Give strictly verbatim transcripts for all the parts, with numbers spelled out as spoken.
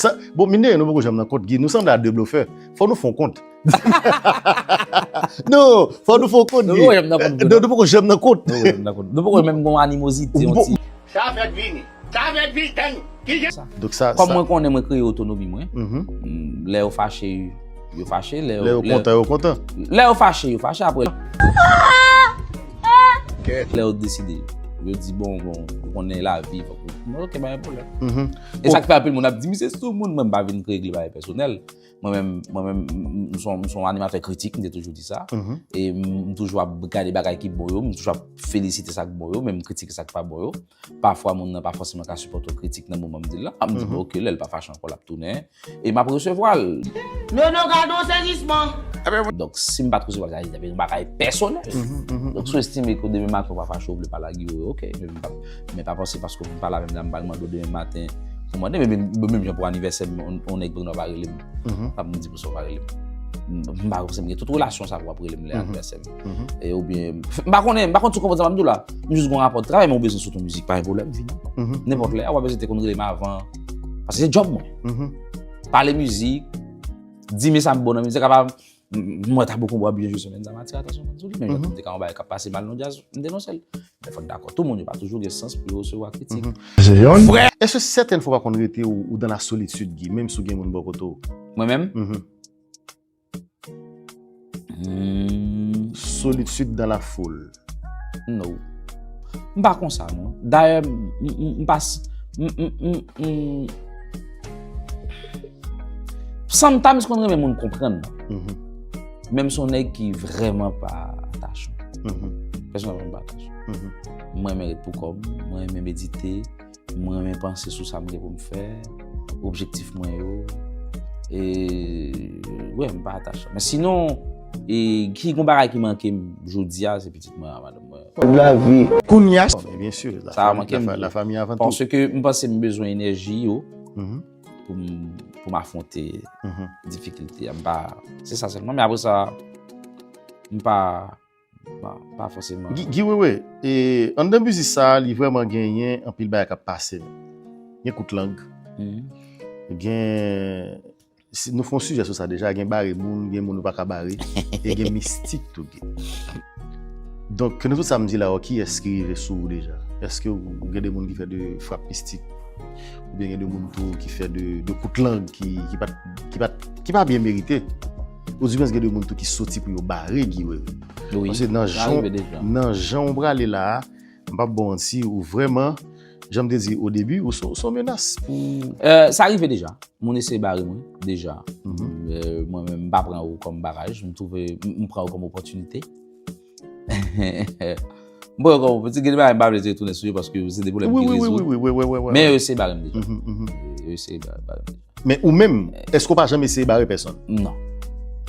Sa, bon, mine de rien, nou poko janm nan kont, Guy. Nou sanble a de blofè. Fò nou fè yon kont. Non, fò nou fè yon kont, Guy. Nou poko janm nan kont, non. Nou poko janm nan kont. Nou poko janm nan kont. Nou poko menm gon animozite, yon ti. Sa fèt vini. Sa fèt vini, tann. Ki jan? Donk sa, kòm mwen konnen mwen kreye otonomi mwen. Mm, lè yo fache, yo fache. Lè yo kontan, yo kontan. Lè yo fache, yo fache. Apre, lè yo deside, yo di, bon, bon, ou konnen lavi, fòk ou, ok, pa gen pwoblèm. E sa k fè anpil moun ap di, misye sou moun, mwen m pa vin regle bagay pèsonèl. Mwen menm, mwen menm, m, m, m se yon, m se yon animatè kritik, m te toujou di sa. E m, m toujou ap gade bagay ki bon yo, m toujou ap felisite sa k bon yo, men m kritike sa k pa bon yo. Pafwa, moun nan pa fòseman ka sipòte yon kritik nan moman m di l la. M di, bon, ok, lè l pa fache ankò, l ap tounen. E m ap resevwa l. Nono, gade yon sezisman! Donk, si m pa t resevwa l, sa vle di se yon bagay pèsonèl. Donk, si w estime ke demen maten w pa fache, w vle pale ak Guy Wewe, ok. Men m pa, men pa panse paske m pale avè m la, m pral mande w demen maten pou mande, men, men, men menm jan pou anivèsè m, yon, yon nèg Brenò pa rele m. P ap di pou sa w pa rele m. M, m pa panse m gen tout relasyon sa pou w ap rele m lè anivèsè m. E oubyen, m pa konnen, m pa konn si w konprann sa m ap di w la. M jis gon rapò de travay, men w bezwen sot yon mizik, pa gen pwoblèm, vini. Nenpòt lè, w ap bezwen te konn rele m avan. Paske se djòb mwen. Pale mizik, di men sa m bon nan mizik, apa, m, m wè Taboukon Bwa byen jwe semèn sa, m atire atansyon mwen sou li, men lè m te ka yon bagay k ap pase mal nan djaz, m denonse l. Men fò n dakò, tout moun yo pa toujou gen sans pou yo resevwa kritik. Èske sètèn fwa w pa konn rete ou, ou dans la solitude, Guy, menm si w gen moun bò kote w? Mwen menm? Hmm. Solitude dans la foule. No. M pa konsa, non. Dayè, m, m, m, m pa s-, m, m, m, m, sometimes konn renmen moun konprann mwen. Men m se yon nèg ki vrèman pa atachan. Pèsonèlman, m pa atachan. Mwen renmen ret pou kò m, mwen renmen medite, mwen renmen panse sou sa m gen pou m fè, objektif mwen yo. E, wè, m pa atachan. Men sinon, e, ki gon bagay ki manke m jodi a, se pitit mwen a madanm mwen. Lavi. Kounye a. Bon, men byen si, la fami, la fa-, la fami avan tou. Paske m panse m bezwen enèji yo pou m, pou m afwonte difikilte a. M pa, se sa sèlman. Men apre sa, m pa, pa, pa fòseman. Guy, Guy Wewe, e, anndan biznis sa a, li vrèman genyen anpil bagay k ap pase. Gen kout lang. Gen, si nou fè yon sijè sou sa deja, gen bare moun, gen moun ou pa ka bare, e gen mistik tou, Guy. Donk, nan tout sa m di la yo, kiyès ki rive sou ou deja? Èske ou, ou gen de moun ki fè de frap mistik? Oubyen gen de moun tou ki fè de, de kout lang ki, ki pa, ki pa, ki pa byen merite? Oudimens gen de moun tou ki soti pou yo bare Guy Wewe. Wi, paske nan sa jan, rive deja. Nan jan w prale la a, m p ap ba w manti, ou vrèman, jan m te di o debi, ou se, ou se yon menas pou. Euh, sa rive deja. Moun eseye bare mwen deja. Euh, mwen menm, m pa pran yo kòm baraj. M twouve, m, m pran yo kòm opòtinite. M pran yo kòm opòtinite. Gen de bagay m pa vle retounen sou yo paske se de pwoblèm ki rezoud. Wi, wi, wi. Men yo eseye bare m deja. Yo eseye bare, bare m deja. Men ou menm, èske w pa janm eseye bare pèsonn? Non.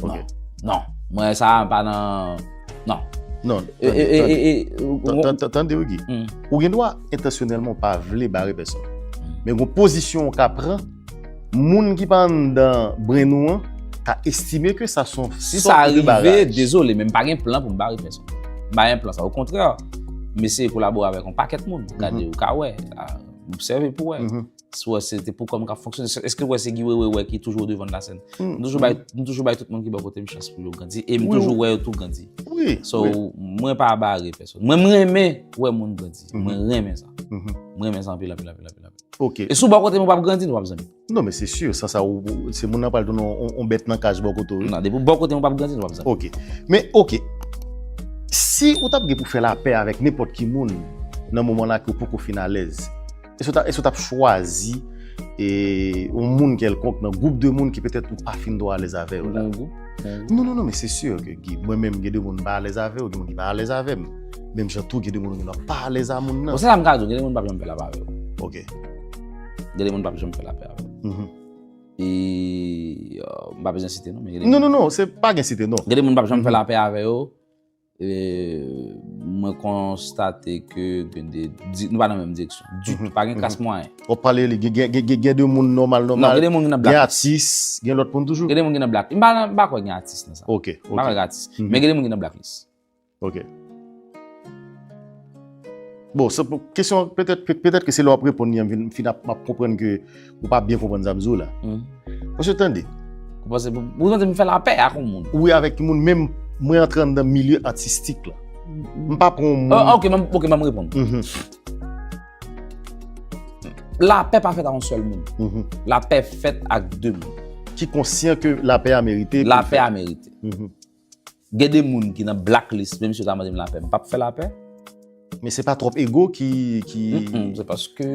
Ok. Non. Non. Mwen sa pa nan, non. Non, e, e, e, e, e, tande, tande, tande, tande, Guy. Ou gen dwa entansyonèlman w pa vle bare pèsonn. Men gon pozisyon w ka pran, moun ki pa anndan brenn ou an ka estime ke sa se yon sòt de baraj. Si sa rive, dezole, men m pa gen plan pou m bare pèsonn. M pa gen plan sa. Okontrè, m eseye kolabore avèk yon pakèt moun. Gade, ou ka wè, a, obsève pou wè. Si w wè se te pou kò m k ap fonksyone, èske w wè se Guy Wewe wè ki toujou devan la sèn? M toujou bay, m toujou bay tout moun ki bò kote m chans pou yo grandi. E m toujou wè yo tou grandi. Wi, wi. So, mwen pa bare pèsonn. Mwen, m renmen wè moun grandi. Mwen renmen sa. Mwen renmen sa anpil, anpil, anpil, anpil, anpil. Ok. E si w bò kote m ou p ap grandi, nou p ap zanmi. Non, men se si, san sa, ou, ou, se moun nan pral tounen yon, yon bèt nan kaj bò kote w, wi. Non, depi w bò kote m ou p ap grandi, nou p ap zanmi. Ok. Men, ok. Si ou t ap gen pou fè lapè avèk nenpòt ki moun nan moman la ke w poko fin alèz, èske w t ap, èske w t ap chwazi, e, yon moun kèlkonk nan gwoup de moun ki petèt ou pa fin twò alèz avè yo la? Yon gwoup? Non, non, non, men se si ke, Guy, mwen menm, gen de moun m pa alèz avè yo, gen moun ki pa alèz avè m. Menm jan tou, gen de moun ou gen dwa pa alèz a moun nan. Bon, se sa m ka di w, gen de moun p ap janm fè lapè avè w. Ok. Gen de moun p ap janm fè lapè avè w. E, euh, m pa bezwen site non, men gen de moun. Non, non, non, se pa gen site non. Gen de moun p ap janm fè lapè avè yo. E, mwen konstate ke gen de, di, nou pa nan menm direksyon. Ditou, pa gen klas mwayen. W ap pale li, gen, gen, gen, gen, gen de moun nòmal, nòmal. Non, gen de moun ki nan blacklist. Gen atis, gen lòt moun toujou. Gen de moun ki nan blacklist. M pa nan, m pa kwè gen atis nan sa. Ok, ok. M pa kwè gen atis. Men gen de moun ki nan blacklist. Ok. Bon, se pou, kesyon, petèt, pe- petèt ke se lè w ap reponn li an, m fin, fin ap, m ap konprann ke ou pa byen konprann sa m di w la. Paske tande. Ou panse, ou panse m fè lapè ak yon moun? Ou avèk yon moun, menm mwen antre anndan milye atistik la. M pa pran yon moun. Ah, ok, m, ok, m reponn. Lapè pa fèt a yon sèl moun. Lapè fèt ak de moun. Ki konsyan ke lapè a merite. Lapè a merite. Gen de moun ki nan blacklist, menm si yo ta mande m lapè, m p ap fè lapè. Men se pa twòp ego ki, ki... Mm-mm, se paske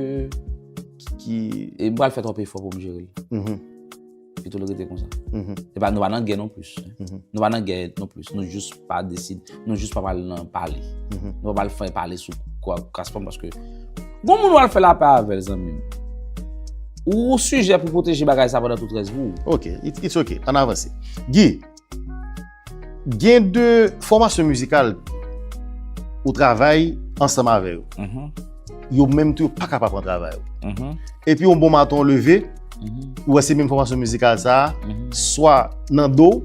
ki... E m pral fè twòp efò pou m jere l. Pito l rete konsa. Se pa, nou pa nan gè non plis. Nou pa nan gè non plis. Nou jis pa deside, nou jis pa pral nan pale. Nou pa pral fè pale sou kwa- kras fanm paske gon moun w al fè lapè avè l, zanmi m. Ou sijè pou pwoteje bagay sa pandan tout rès vi w. Ok, it- it's ok. Ann avanse. Guy, gen de fòmasyon mizikal ou travay ansanm avè yo. Yo menm tou yo pa ka pa pran travay ou. Epi yon bon maten w leve, ou wè se menm fòmasyon mizikal sa a, swa nan do w,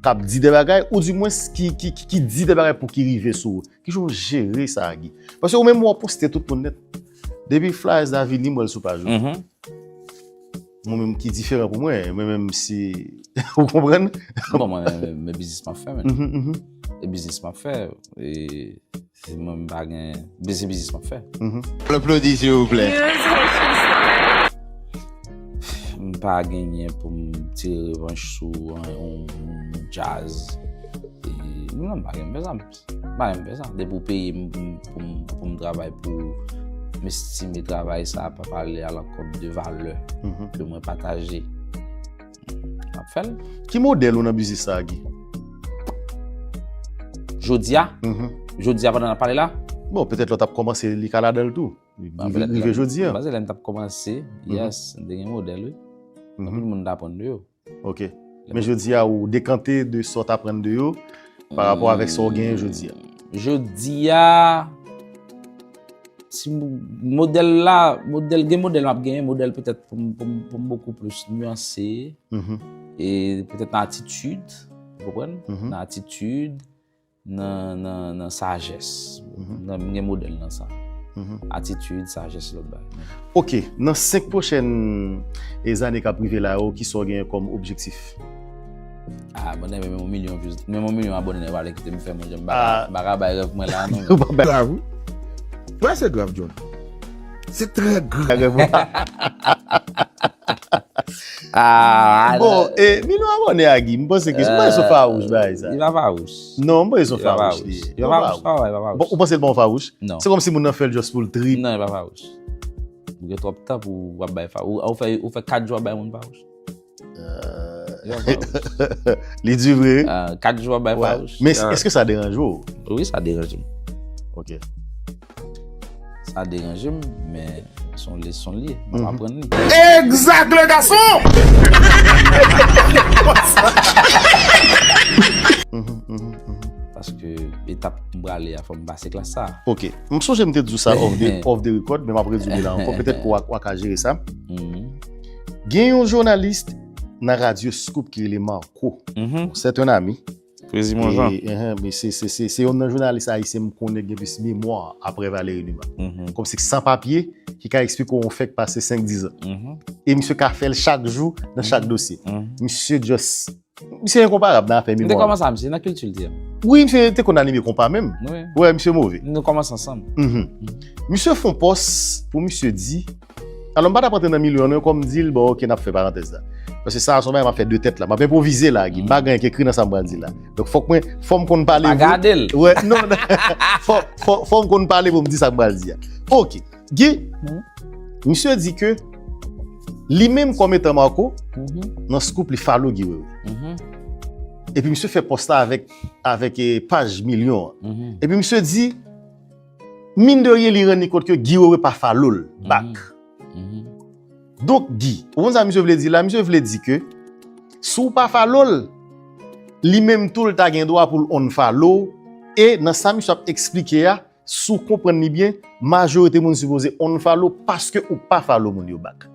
k ap di de bagay, ou dimwens ki, ki, ki, ki di de bagay pou ki rive sou ou. Kijan w jere sa, Guy? Paske ou menm w ap poste tout moun nèt. Depi flyers la vini, m wè l sou paj ou. Mwen menm ki diferan pou mwen, mwen menm si ou konprann? Bon, mwen, men, men biznis m ap fè, men. E biznis m ap fè, e se mwen m pa gen, se biznis m ap fè. Aplodi, silvouplè. M pa genyen pou m tire revanch sou yon, yon djaz. E, non, m pa gen bezwen. M pa menm fè sa. Depi w peye m pou m, pou m, pou m travay pou ou, m estime travay sa a p ap ale alankont de valè ke mwen pataje. M ap fè l. Ki modèl ou nan biznis sa a, Guy? Jodi a? Jodi a, pandan n ap pale la? Bon, petèt lè w t ap kòmanse, li ka ladan l tou. Rive jodi a. Paske lè m t ap kòmanse, yes, m te gen modèl, wi. Anpil moun t aprann de yo. Ok. Men jodi a, ou dekante de sa w t aprann de yo pa rapò avèk sa w genyen jodi a. Jodi a, si m- modèl la, modèl, gen modèl m ap genyen, modèl petèt pou m, pou m, pou m bokou plis nyanse, e petèt nan atitid, ou konprann? Nan atitid, nan, nan, nan sajès. Nan, m gen modèl nan sa. Atitid, sajès, lòt bagay. Ok, nan senk pwochèn, e, zane k ap rive la yo, kisa w genyen kòm objektif? Ah, mwen, menm yon milyon views, menm yon milyon abòne, nèg pa vle kite m fè, mwen, m pa ka, m pa ka bay rèv mwen la, non. Ou pa bay. Grav, wi. Wè, se grav, John. Se trè grav. Ah, bon, e, milyon abòne a Guy, m panse ke, m panse se fawouch bagay sa. Li pa fawouch. Non, m panse se fawouch li ye. Li pa fawouch, non, li pa fawouch. Bon, ou panse l pa yon fawouch? Non. Se kòmsi moun nan fè l just pou l trip. Non, li pa fawouch. Ou gen twòp tan pou w ap bay fawouch. Ou, ou fè, ou fè kat jou w ap bay moun fawouch. Li pa fawouch. Li di vre. Ah, kat jou w ap bay fawouch. Men èske sa deranje w? Wi, sa deranje m. Ok. Sa deranje m, men se yon leson li ye. M ap aprann li. Exact, le garçon! Paske etap m prale a, fò m pase klas sa. Ok. M sonje m te di w sa off the, off the record, men m ap redi w li la ankò. Petèt ke w a, w a ka jere sa. Gen yon jounalis nan radyo Scoop ki rele Marco. C'est un ami. Prezimon Jean. E, enhen, men se, se, se, se youn nan jounalis ayisyen m konnen gen plis memwa apre Valery Numa. Kòmsi san papye, ki ka eksplike w yon fè k pase senk, diz an. E misye ka fè l chak jou nan chak dosye. Misye just, misye enkonparab nan afè memwa. M te kòmanse a misye nan kilti l te ye. Wi, misye te konn anime konpa menm. Wi. Wi, misye move. Nou kòmanse ansanm. Misye fè yon pòs pou misye di, alò, m pa t ap rantre nan milyon an non, kòm m di l, bon, ok, n ap fè parantèz la. Paske sa a se yon bagay m ap fè de tèt la. M ap enpwovize la, Guy. M pa gen anyen k ekri nan sa m pral di la. Donk, fòk mwen, fò m konn pale. Pa gade l. Wè, non, non. Fò, fò, fò m konn pale pou m di sa m pral di a. Ok. Guy, misye di ke li menm kòm etan Marco, nan Scoop, li follow Guy Wewe. Epi misye fè pòs la avèk, avèk, eh, paj milyon an. Epi misye di, mine de rien, li rann li kont ke Guy Wewe pa follow l back. Donk, Guy, ou konn sa misye vle di la? Misye vle di ke si w pa follow l, li menm tou l ta gen dwa pou l unfollow. E nan sa misye ap eksplike a, si w konprann li byen, majorite moun sipoze unfollow paske ou pa follow moun yo back.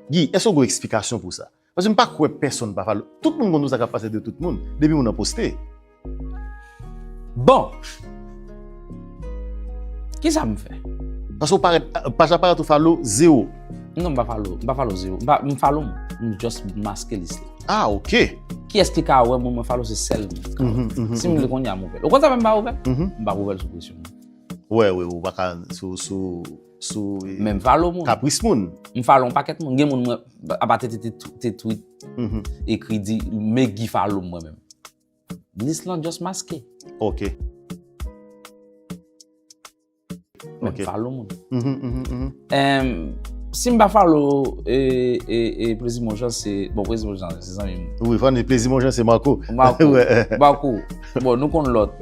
Guy, èske w gen yon eksplikasyon pou sa? Paske m pa kwè pèsonn pa follow. Tout moun konn tout sa k ap pase de tout moun, depi moun nan poste. Bon. Kisa m fè? Paske ou parèt, paj la parèt ou follow zewo. Non, m pa follow, m pa follow zewo. M pa, m follow moun. M just maske lis la. Ah, ok. Kiyès ki ka wè moun mwen follow se sèl mwen. Si m vle kounye a m ouvè l. Okontrè menm m pa ouvè l. M pa ouvè l sou presyon. Wè, wè, ou pa ka sou, sou, sou Men m follow moun. Kapris moun. M follow yon pakèt moun. Gen moun mwen apa te te te te tweet ekri di men Guy follow mwen menm. Lis lan just maske. Ok. Men m follow moun. Mhm, mhm, mhm. Em, si m pa follow e, e, e Plezi Monjan se, bon, Plezi Monjan se zanmi m. Wi, fò n di Plezi Monjan se Marco. Marco. Wè. Marco. Bon, nou konn lòt.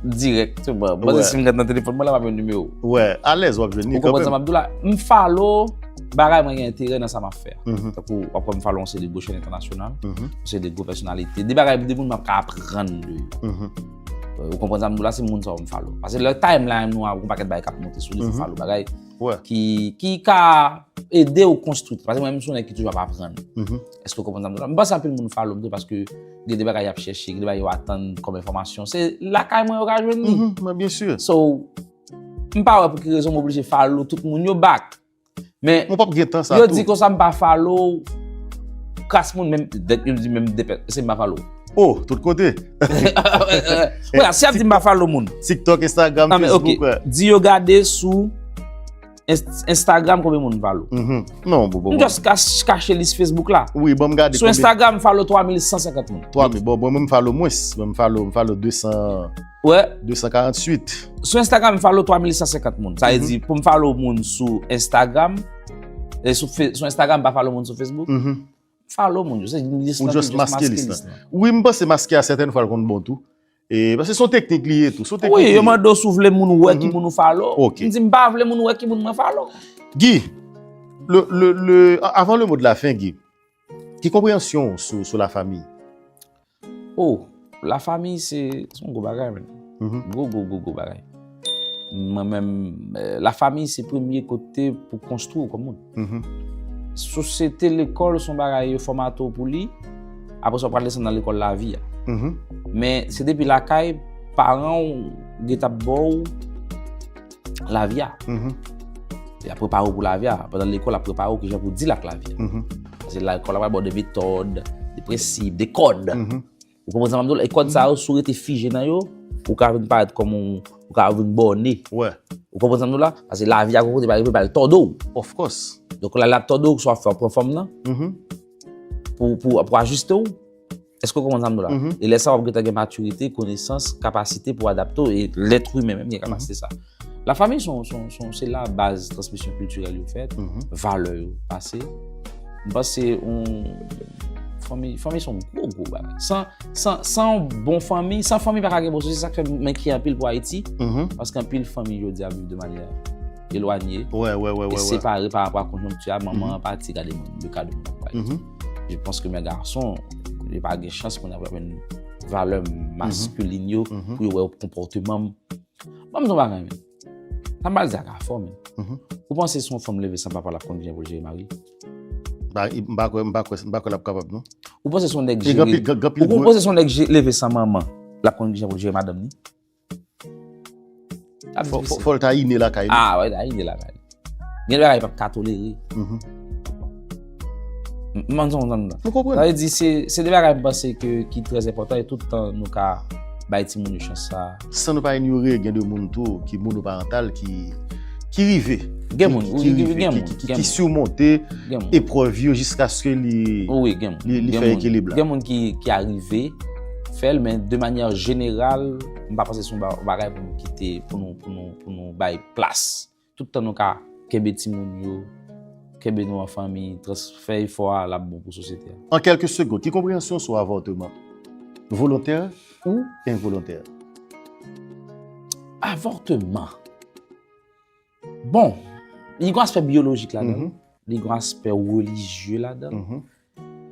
Direktman. Bon, Wè. Si m ret nan telefòn mwen la, m ap jwenn nimewo. Wè, alèz w ap jwenn li Ou konprann sa kanmenm. M ap di w la? M follow bagay mwen gen enterè nan sa m ap fè. Mhm. Tankou w ap wè m follow yon seri de gwo chèn entènasyonal, Mhm. yon seri de gwo pèsonalite, de bagay, de moun m ap ka aprann de yo. Mhm. Ou konprann sa m di w la? Se moun sa yo m follow. Paske lè timeline nou a, yon pakèt bagay k ap monte sou li, Mhm. follow bagay Wè. ki, ki ka ede w konstwi. Paske mwen menm se yon nèg ki toujou ap aprann. Mhm. Èske w konprann sa m di w la? M panse anpil moun follow m tou paske gen de bagay y ap chèche, gen de bagay yo atann kòm enfòmasyon. Se lakay mwen yo ka jwenn li. Mhm, mwen byen si. So, m pa wè pou ki rezon m oblije follow tout moun yo back. Men, Mwen p ap gen tan sa yo tou. Di konsa m pa follow kras moun, menm, dèt yo di menm de pèt, se m pa follow. Oh, tout kote. Wè, si y ap di m pa follow moun. TikTok, Instagram, Non, men, Facebook, ok. Wè. Di yo gade sou Inst- Instagram konbyen moun follow. Mhm. Non, bon, bon. M Bon. Just kache, kache lis Facebook la. Wi, bon, m gade Sou Instagram, m follow twa mil san senkant moun. Twa mil. Bon, bon, mwen, m follow mwens. Mwen, m follow, m follow de san, Wè, de san karanntuit. Sou Instagram, m follow twa mil san senkant moun. Sa vle Mhm. Di, pou m follow moun sou Instagram, e sou, fe- sou Instagram, m pa follow moun sou Facebook, Mhm. follow moun yo. Se lis Ou lan, just tou, maske lis lis lan. lan. Wi, m panse maske a sèten fwa l konn bon tou. E, paske se yon teknik li ye tou. Se yon teknik Wi, li yo ye. Mande w si w vle moun wè ki moun ou follow. Ok. M di, m pa vle moun wè ki moun mwen follow. Guy, le, le, le, a- avan le mot de la fin, Guy, ki konpreyansyon w sou, sou lafanmi? Oh, lafanmi se se yon gwo bagay, men. Mhm. Gwo, gwo, gwo, gwo bagay. Mwen menm, eh, lafanmi se premye kote pou konstwi w kòm moun. Mhm. Sosyete, lekòl, se yon bagay yo fòmate w pou li. Apre sa, w pral desann nan lekòl lavi a. Mhm. Men se depi lakay, paran w gen t ap ba w lavi a. Mhm. Y ap prepare w pou lavi a. Pandan lekòl ap prepare w kijan pou w deal ak lavi a. Mhm. Paske lekòl la pral ba w de metòd, de prensip, de kòd. Mhm. Ou konprann sa m ap di w la? E kòd sa yo, si w rete fije nan yo, ou ka vin parèt kòm yon, ou ka vin bòne. Wè. Ou konprann sa m ap di w la? Paske lavi a gon kote pral rive pral tòde w. Of course. Donk la, l ap tòde w, swa fè w pran fòm nan, Mhm. pou, pou, pou ajiste w. Èske w konprann sa m di w la? Mhm. E lè sa, w ap gentan gen matirite, konesans, kapasite pou adapte w, e lèt imen menm gen kapasite sa. Lafanmi se yon, se yon, se yon, se la baz transmisyon kiltirèl yo fèt, Mhm. valè yo pase. M panse yon fanmi, fanmi se yon gwo, gwo bagay. San, san, san yon bon fanmi, san fanmi pa ka gen bon sosyete, se sa k fè m enkyè anpil pou Ayiti. Mhm. Paske anpil fanmi jodi a viv de manyè elwanye, Wè, wè, wè, e wè, wè. Separe pa rapò a konjonkti a, manman an pati gade moun, yo gade moun. Mhm. Je pense que men gason, yo pa gen chans pou n ap jwenn valè maskilin yo, Mhm. pou yo wè konpòteman m. Ban m di w yon bagay, men. Sa m pral di a ka fò, men. Mhm. Ou panse si yon fanm leve san papa l ap konn kijan pou l jere mari l? Ba, m pa kwè, m pa kwè, m pa kwè l ap kapab, non. Ou panse si yon nèg E jere, gen anpil, gen, gen anpil ou gwo- panse si yon nèg je- leve san manman, l ap konn kijan pou l jere madanm li? Ap Fò, fò, difisil. Fò l ta ine lakay li. Ah, wè, ta ine lakay li. Gen de bagay li p ap ka tolere. Mhm. M- m- m- m- Nou konprann. Sa vle di, se, se de bagay m panse ke, ki trè enpòtan e tout tan nou ka bay timoun yo chans sa. San nou pa inyore, gen de moun tou ki monoparantal, ki, ki rive. Gen moun, Ki, wi, ki gen, rive, gen ki, moun, ki, ki, gen ki moun. Simonte Gen moun. Eprèv yo jiskaske li, Wi, gen moun. li, li Gen fè moun. Ekilib la. Gen moun ki, ki arive fè l, men de manyè jeneral, m pa panse se yon ba- bagay pou nou kite, pou nou, pou nou, pou nou bay plas. Tout tan nou ka kenbe timoun yo, kenbe nou an fanmi, trans- fè efò a, l ap bon pou sosyete a. An kèlke segond, ki konpreyansyon sou avòteman? Volontè ou envolontè? Avòteman. Bon, li gen yon aspè byolojik ladan l, Mhm. Li gen yon aspè relijye ladan l. Mhm.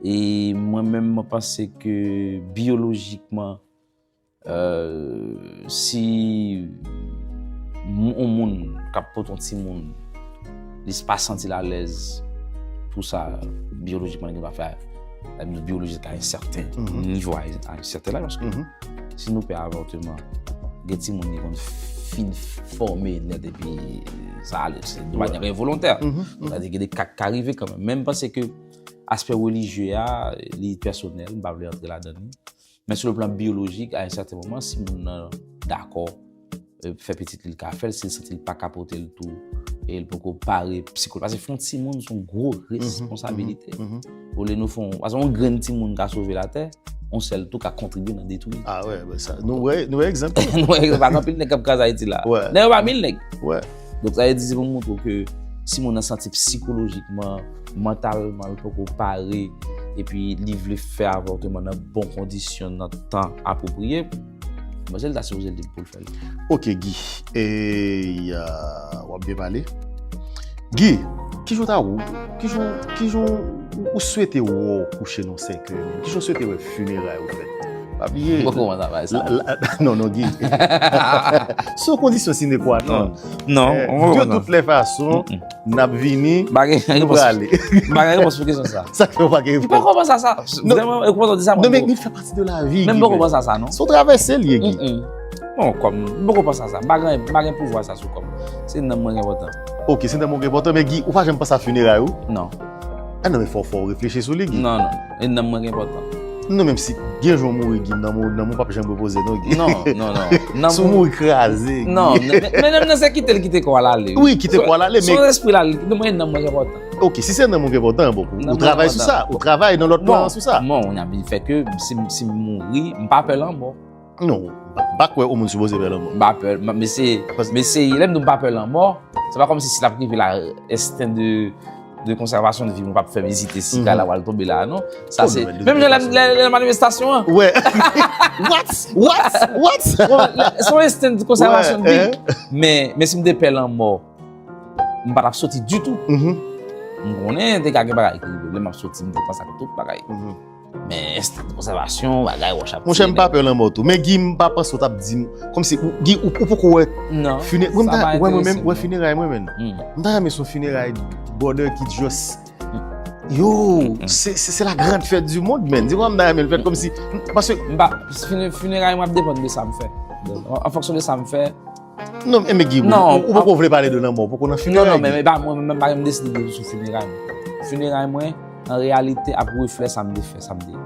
E mwen menm, mwen panse ke byolojikman, euh, si m- yon moun k ap pote yon timoun, li pa santi l alèz pou sa, byolojikman, li gen dwa fè, sa vle di byolojik a yon sèten Mhm. nivo, a, a yon sèten laj, paske Mhm. si nou pè avòteman, gen timoun ki konn fin fòme nèt epi sa ale, se de manyè envolontè. Donk, sa vle di gen de ka k ka rive kanmenm. Men m panse ke aspè relijye a, li pèsonèl, m pa vle antre ladan li. Men sou le plan biyolojik, a yon sèten moman, si moun nan dakò, e, fè pitit li, l ka fè l, si l santi l pa ka pote l tou, e l poko pare psikolo-, paske fè yon timoun se yon gwo responsabilite. Olye nou fè yon, paske yon grenn timoun ka sove latè, yon sèl tou ka kontribye nan detwi. Ah wè, ben sa, nou wè, nou wè egzanp. Nou wè egzanp, pa gen anpil nèg k ap kraze Ayiti la. Nèg yo pa mil nèg. Donk, sa vle di, se pou montre w ke si moun nan santi psikolojikman, mantalman, l poko pare, epi li vle fè avòtman nan bon kondisyon, nan tan apwopriye, mwen se l ta sipoze lib pou l fè l. Ok, Guy. E, ya, w ap byen pale. Guy, kijan w ta, kijan, kijan w, ou swete wè w kouche nan sèkèy menm? Kijan w swete wè fineray ou fèt? Pa bliye. Bon, kòman sa va, sa? La, la, non, non, Guy. Sou kondisyon sine qua non. Non, eh, on va de toutes les façons, n ap vini, nou prale. M pa gen repons pou kesyon sa. Sa k fè w pa gen repons? M poko panse a sa. Vrèman, e kòman w di sa, mwen. Non, men li fè pati de lavi, Guy. Men m poko panse a sa, non. Se yon travèse l ye, Guy. Bon, kòm, m poko panse a sa. M pa gen, m pa gen pouvwa sa sou kò m. Se nanm mwen ki enpòtan. Ok, se nanm mwen ki enpòtan, men Guy, ou pa janm panse a fineray ou? Non. Ah non, men fò, fò w reflechi sou li, Guy. Non, non. E nanm mwen ki enpòtan. Non, menm si gen jou w mouri, Guy, nanm ou, nanm ou p ap janm repoze, non, Guy. Non, non, non. Si w mouri kraze, Guy. Non, men, men nanm nan se kite l kite kò a l ale. Wi, kite kò a l ale, men se yon espri la, li, mwen, nanm mwen ki enpòtan. Ok, si se nanm ou ki enpòtan, bon, ou travay sou sa, ou travay nan lòt plan sou sa. Bon, kounye a, fè ke si, si m mouri, m pa pè lanmò. Non, m pa, m pa kwè yon moun sipoze pè lanmò. M pa pè, m, men se, men se, lè m di m pa pè lanmò, se pa kòmsi si l ap rive la, ensten de, de konsèvasyon de vi, mwen p ap fè m ezite si kay la pral tonbe la, non. Sa se, menm jan lè, lè, lè manifestasyon an. Wè. What? What? What? Bon, se yon ensten de konsèvasyon de vi, men, men si m te pè lanmò, m pa t ap soti ditou. M konnen te ka gen bagay ki rive, lè m ap soti, m te panse ak tout bagay. Men ensten de konsèvasyon, bagay, wòch ap tiye nèg. Monchè, m pa pè lanmò tou. Men Guy, m pa panse w t ap di m, kòmsi, ou, Guy, ou, ou poko wè fineray mwen menm, wè fineray mwen menm. M ta renmen se yon fineray brother ki just, yo, se, se, se la grande fête du monde, man. Di kòman m ta renmen l fèt, kòmsi, paske m pa, fine-, fineray mwen ap depann de sa m fè. An fonksyon de sa m fè, non, men Guy, ou, ou poko vle pale de lanmò, ou poko nan fineray, Guy. Non, non, men, men pa mwen, mwen menm pa menm deside de sou fineray mwen. Fineray mwen, an reyalite, ap reflè sa m te fè, sa m te ye.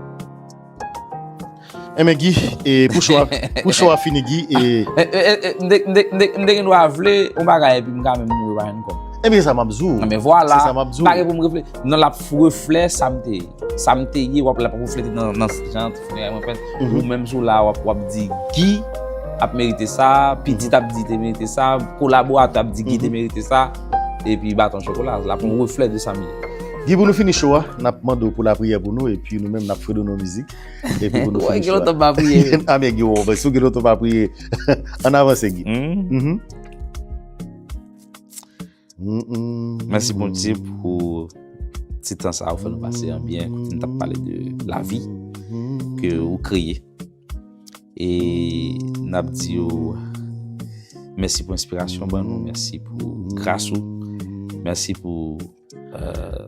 Enben, Guy, e pou show a, pou show a fini, Guy, e m te, m te, m te, m te gen dwa vle yon bagay epi m ka menm mouri pa jwenn kòb. Enben, se sa m ap di w. Enben, vwala, se sa m ap di w. Pa gen pou m refle-, non, l ap reflè sa m te ye. Sa m te ye, w ap, l ap reflete nan, nan jan fineray mwen fèt. Ou menm sou la, w ap, w ap di Guy ap merite sa, pitit ap di te merite sa, kolaboratè ap di Guy te merite sa, epi baton chokola, l ap yon reflè de sa m ye. Guy, pou nou fini show a, n ap mande w pou lapriyè pou nou, epi nou menm n ap fredone yon mizik, epi pou nou fini show a. Wè, gen lontan m pa priye. A, men Guy, wè, si w gen lontan w pa priye, ann avanse, Guy. Mèsi Bondye pou ti tan sa ou fè nou pase an byen, kote n t ap pale de lavi ke ou kreye. E n ap di yo mèsi pou enspirasyon w ban nou, mèsi pou gras ou, mèsi pou, euh,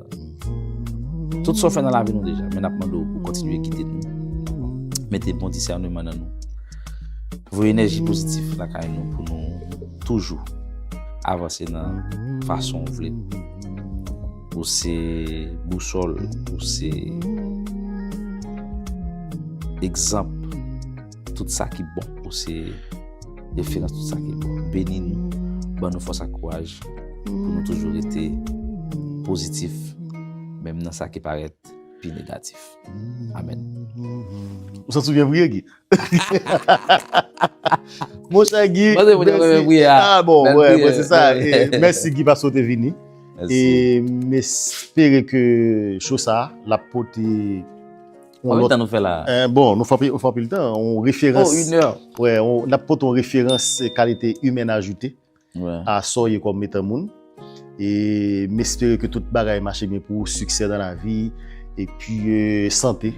tout sa w fè nan lavi nou deja, men n ap mande w pou kontinye gide nou. Mete bon disèneman nan nou. Voye enèji pozitif lakay nou pou nou toujou avanse nan fason w vle. Ou se bousòl, ou se egzanp tout sa ki bon, ou se referans tout sa ki bon. Beni nou, ban nou fòs ak kouraj pou nou toujou rete pozitif, menm nan sa ki parèt pi negatif. Amèn. Ou santi w byen priye, Guy? Monchè Guy, mèsi. Ah bon, wè, wè, se sa. E mèsi Guy paske w te vini. E m espere ke show sa a, l ap pote yon lòt tan nou fè la. Eh, bon, nou fè anpil, nou fè anpil tan, yon referans. Oh, inè. Wè, n ap pote yon referans kalite humaine ajoutée a sa w ye kòm etan moun. E m espere ke tout bagay mache byen pou ou, siksè nan lavi, epi, euh, sante.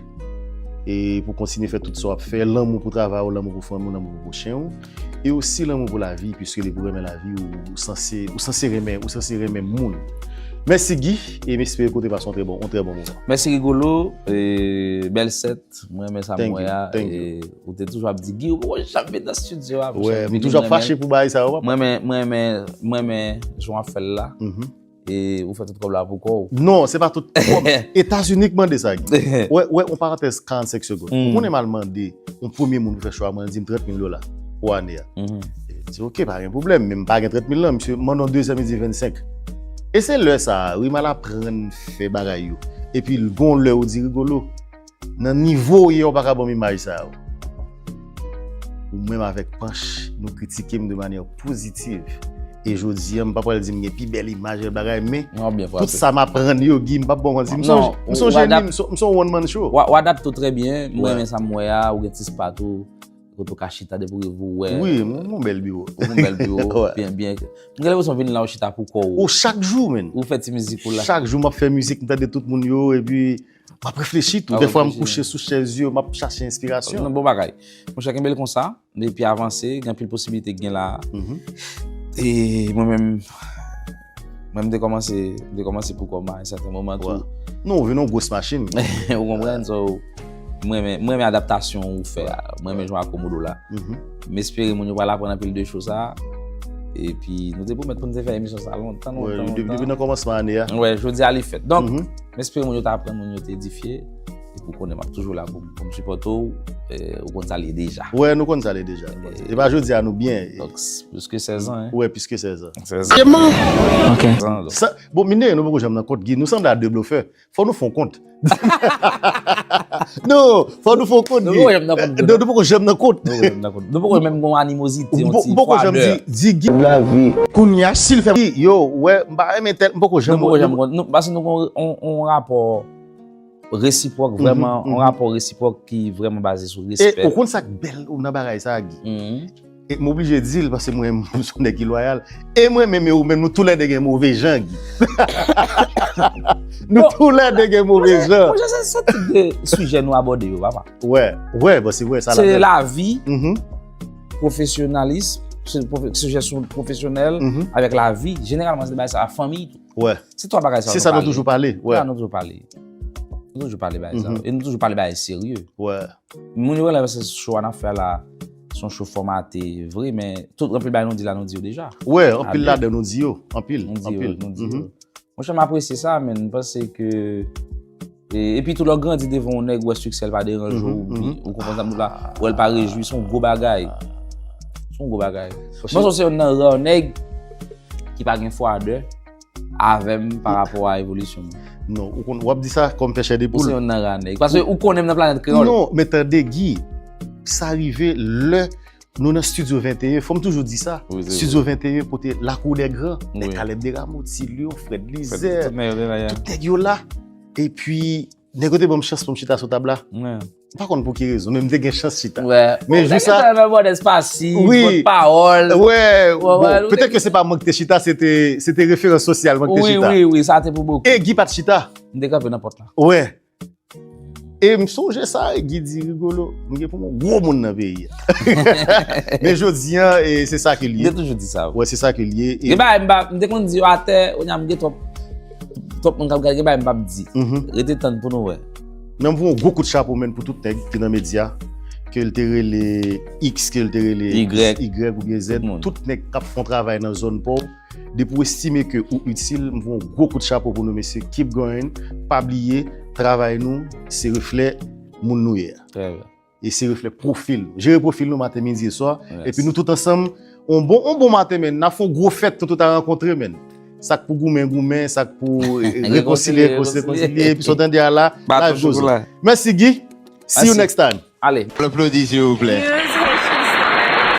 E pou kontinye fè tout sa w ap fè, lanmou pou travay ou, lanmou pou fanmi w, lanmou pou pwochen w. E osi lanmou pou lavi, piske depi w renmen lavi, ou, ou sanse, ou sanse renmen, ou sanse renmen moun. Mèsi Guy, e m espere ke w te pase yon trè bon, yon trè bon moman. Mèsi Rigolo, e, bèl sèt, mwen renmen sa m wè a, e, ou te toujou ap di, Guy, ou poko janm vin nan estidyo a, monchè, m toujou ap fache pou bagay sa yo, papa. Mwen renmen, mwen renmen, mwen renmen jan w ap fè l la. E ou fè tout kòb la pou kò w. Non, se pa tout kòb. Etazini k mande sa, Guy. Wè, wè, yon parantèz karannsenk segonn. Ou konnen m al mande yon premye moun pou fè cho a, mwen di m trant mil dola pou ane a. Li di, "Ok, pa gen pwoblèm," men m pa gen trant mil lan, misye mande yon dezyèm, li di vennsenk. E se lè sa a, wi, m al aprann fè bagay yo. Epi, gon lè ou di, Rigolo, nan nivo w ye, ou pa ka ban m imaj sa yo. Ou menm avèk Panch, nou kritike m de manyè pozitiv. E jodi a, m pa pral di m gen pi bèl imaj, bèl bagay, men tout sa m aprann yo, Guy, m p ap ba w manti. M se yon jeni, m se yon one man show. W adapte w trè byen, mwen renmen sa m wè a, ou gen ti spa tou, kote w ka chita depi w reve w wè. Wi, m gon bèl biwo. Ou gon bèl biwo, byen, byen. M gen lenpresyon vin la, ou chita pou kò w. Ou chak jou, menn. Ou fè ti mizik ou la. Chak jou, m ap fè mizik, m tande tout moun yo, epi m ap reflechi tou. Dèfwa, m kouche sou chèz yo, m ap chache enspirasyon. Bon bagay. Monchè, kenbe l konsa. Epi avanse, gen anpil posibilite k gen la. E mwen menm, mwen m te kòmanse, m te kòmanse pou kò m a yon sèten moman tou. Non, ou vin yon gwos machin. Ou konprann? So, mwen renmen, mwen renmen adaptasyon ou fè a. Mwen renmen jan w akomode w la. M espere moun yo pral aprann anpil de cho sa. Epi, nou te pwomèt pou n te fè emisyon sa lontan, lontan, lontan. Depi nan kòmansman ane a. Wè, jodi a li fèt. Donk, m espere moun yo te aprann, moun yo te edifye. Epi ou konnen m ap toujou la pou, pou m sipòte w, e, ou konn sa l ye deja. Wè, nou konn sa l ye deja. E pa jodi a nou byen. Donk, plis ke sèz an, hein? Wè, plis ke sèz an. Sèz an. Ok. Sèz an, donk. Sa, bon, mine, nou poko janm nan kont, Guy, nou sanble a de blofè. Fò nou fè yon kont. Non, fò nou fè yon kont, Guy. Nou poko janm nan kont. Nou poko janm nan kont. Nou poko janm nan kont. Nou poko menm gon animozite, yon ti fwadè. Di, di, Guy. Lavi. Kounye a, si l fè. Yo, wè, m pa renmen tèl, m poko janm. Nou poko janm kont. Nou, paske nou gon yon, yon rapò resipwòk, vrèman, yon rapò resipwòk ki vrèman baze sou respè. E ou konn sa k bèl ou nan bagay sa, Guy? E m oblije di l, paske mwen, m se yon nèg ki lwayal. E mwen menm e ou menm, nou toulède gen move jan, Guy. Nou toulède gen move jan. Monchè, se, se tip de sijè nou abòde yo, papa. Wè, wè, bon, se vre, sa la. Se lavi, pwofesyonalis, se pwofe-, sijè sou pwofesyonèl, avèk lavi. Jeneralman, se bagay sa, fanmi tou. Wè. Se twa bagay sa nou pale. Se sa nou toujou pale, wè. Sa nou toujou pale. Nou toujou pale bagay sa. E nou toujou pale bagay serye. Wè. Moun yo wè la, se show a n ap fè la, se yon show fòmate, vre, men tout, anpil bagay nou di la, nou di yo deja. Wè, anpil ladan nou di yo. Anpil, anpil. Nou di yo, nou di yo. Monchè, m apresye sa, men m panse ke, e, epi tou, lè w grandi devan yon nèg, ou wè siksè l pa deranje w, ou konprann sa m di w la, ou wè l pa rejwi, se yon gwo bagay. Se yon gwo bagay. Mwen, se youn nan ra nèg ki pa gen fwadè avè m pa rapò a evolisyon m. Non, ou konn, w ap di sa kòm fè chè de poul. Ou se youn nan ra nèg. Paske ou konnen m nan Planèt Kreyòl. Non, men tande, Guy, sa rive lè nou nan Studio venteyen, fò m toujou di sa. Studio venteyen pote Lakou dè Gran, nèg Caleb Desrameaux, Ti Lion, Fred Lizè, tout nèg yo la. Epi, nèg yo te ban m chans pou m chita sou tab la. M pa konn pou ki rezon, men m te gen chans chita. Men jou sa, te nan bòdès pasib, wi, pòtpawòl. Wè, bon, petèt ke se pa mwen ki te chita, se te, se te referans sosyal mwen ki te chita. Wi, wi, wi, sa te pou bokou. E Guy pa t chita. M te kanpe nan pòt la. Wè. E m sonje sa, e Guy di, Rigolo, m gen pou m yon gwo moun nan peyi a. Men jodi a, e se sa ke l ye. M te toujou di sa. Wè, se sa ke l ye. E gen bagay m pa, m te konn di yo atè, kounye a m gen twòp, twòp moun k ap gade, gen bagay m p ap di. Rete tann pou nou wè. Men m voye yon gwo kout chapo, menn, pou tout nèg ki nan medya, ke l te rele X, ke l te rele Y oubyen Z, tout nèg k ap fè yon travay nan zòn pa w, depi w estime ke ou itil, m voye yon gwo kout chapo pou nou, mesye. Keep going. Pa bliye, travay nou, se reflè moun nou ye a. Trè byen. E se reflè pwofil nou. Jere pwofil nou maten, midi e swa. Epi nou tout ansanm, on bon, on bon maten, menn. N ap fè yon gwo fèt, nou tout a rankontre, menn. Sa k pou goumen, goumen. Sa k pou, e, rekonsilye, rekonsilye, rekonsilye. Epi sa w tande a la, live goes on. Mèsi, Guy. See you next time. Ale. Aplodi, silvouplè.